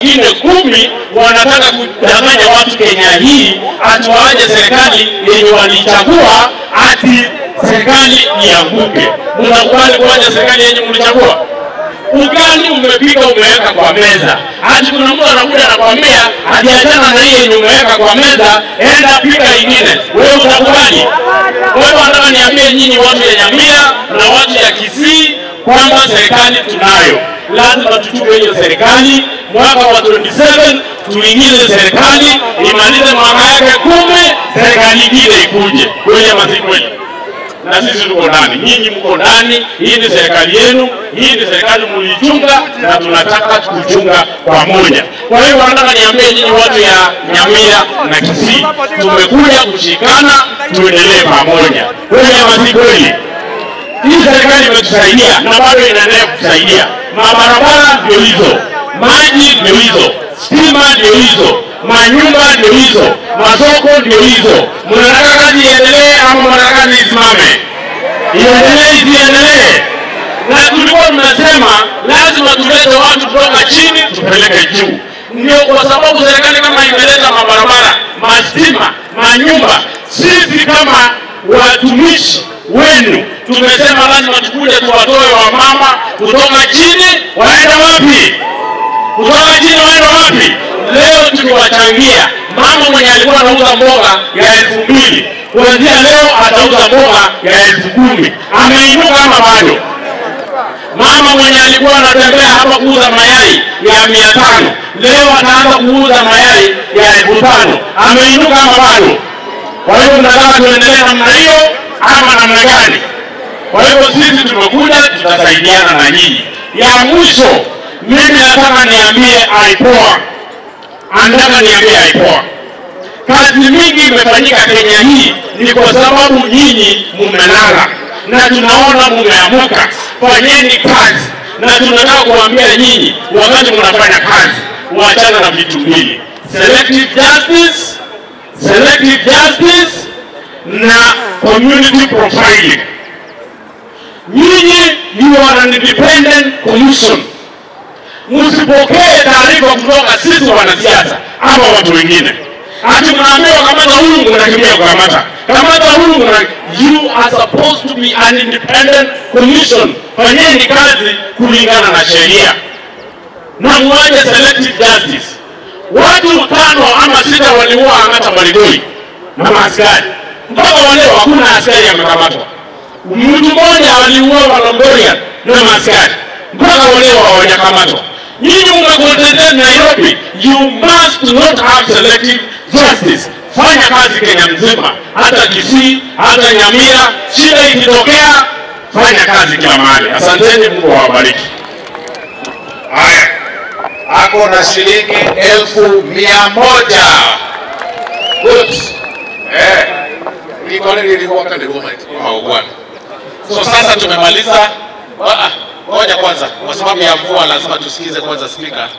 Wengine 10 wanataka kudanganya watu Kenya hii ati waache serikali yenye walichagua, ati serikali ianguke. Mnakubali kuacha serikali yenye mlichagua? Ugali umepika umeweka kwa meza, ati kuna mtu anakuja anakuambia ati achana na hii yenye umeweka kwa meza, enda pika ingine. Wewe utakubali? Kwa hiyo nataka niambie nyinyi watu ya Nyamira na watu ya Kisii kwamba serikali tunayo. Lazima tuchukue hiyo serikali mwaka wa 27, tuingize serikali imalize mwaka yake 10, serikali nyingine ikuje. Kweli ama si kweli? Na sisi tuko ndani, nyinyi mko ndani. Hii ni serikali yenu, hii ni serikali mlichunga na tunataka kuchunga pamoja. Kwa hiyo nataka niambie nyinyi watu ya Nyamira na Kisii, tumekuja kushikana, tuendelee pamoja. Kweli ama si kweli? Hii serikali imetusaidia na bado inaendelea kutusaidia. Mabarabara ndio hizo, maji ndio hizo, stima ndio hizo, manyumba ndio hizo, masoko ndio hizo. Mnataka kazi iendelee ama mnataka kazi isimame? Iendelee, isiendelee? Na tulikuwa tunasema lazima tulete watu kutoka chini tupeleke juu. Ndio kwa sababu serikali kama imeleta mabarabara, mastima, manyumba, sisi kama watumishi wenu tumesema lazima tukuje tuwatoe wamama kutoka chini waenda wapi? Kutoka chini waenda wapi? Leo tukiwachangia mama mwenye alikuwa anauza mboga ya 2000, kuanzia leo atauza mboga ya 10,000. Ameinuka ama bado? Mama mwenye alikuwa anatembea hapa kuuza mayai ya 500, leo ataanza kuuza mayai ya 5,000. Ameinuka ama bado? Kwa hiyo nataka tuendelee namna hiyo ama namna gani? Kwa hiyo sisi tumekuja, tutasaidiana na nyinyi. Ya mwisho, mimi nataka niambie IPOA. Nataka niambie IPOA. Kazi mingi imefanyika Kenya hii ni kwa sababu nyinyi mmelala na tunaona mmeamuka. Fanyeni kazi. Na tunataka kuambia nyinyi wakati mnafanya kazi, waachana na vitu mbili: selective justice, selective justice na community profiling. Nyinyi you are an independent commission. Msipokee taarifa kutoka sisi wanasiasa ama watu wengine. Ati mnaambiwa kamata huyu, mnakimbia kukamata. Kamata huyu, you are supposed to be an independent commission. Fanyeni kazi kulingana na sheria. Na muache selective justice. Watu 5 ama 6 waliua Ang'ata Barigoi na maaskari. Mpaka waleo hakuna askari amekamatwa. Mtu mmoja aliuawa Lomboria na maaskari. Mpaka waleo hawajakamatwa. Nyinyi mmeconcentrate Nairobi, you must not have selective justice. Fanya kazi Kenya mzima, hata Kisii, hata Nyamira, shida ikitokea, fanya kazi kila mahali. Asanteni, Mungu awabariki. Haya, ako na shilingi 100,000. Good. So sasa tumemaliza. Ngoja kwanza, kwa sababu ya mvua lazima tusikize kwanza speaker.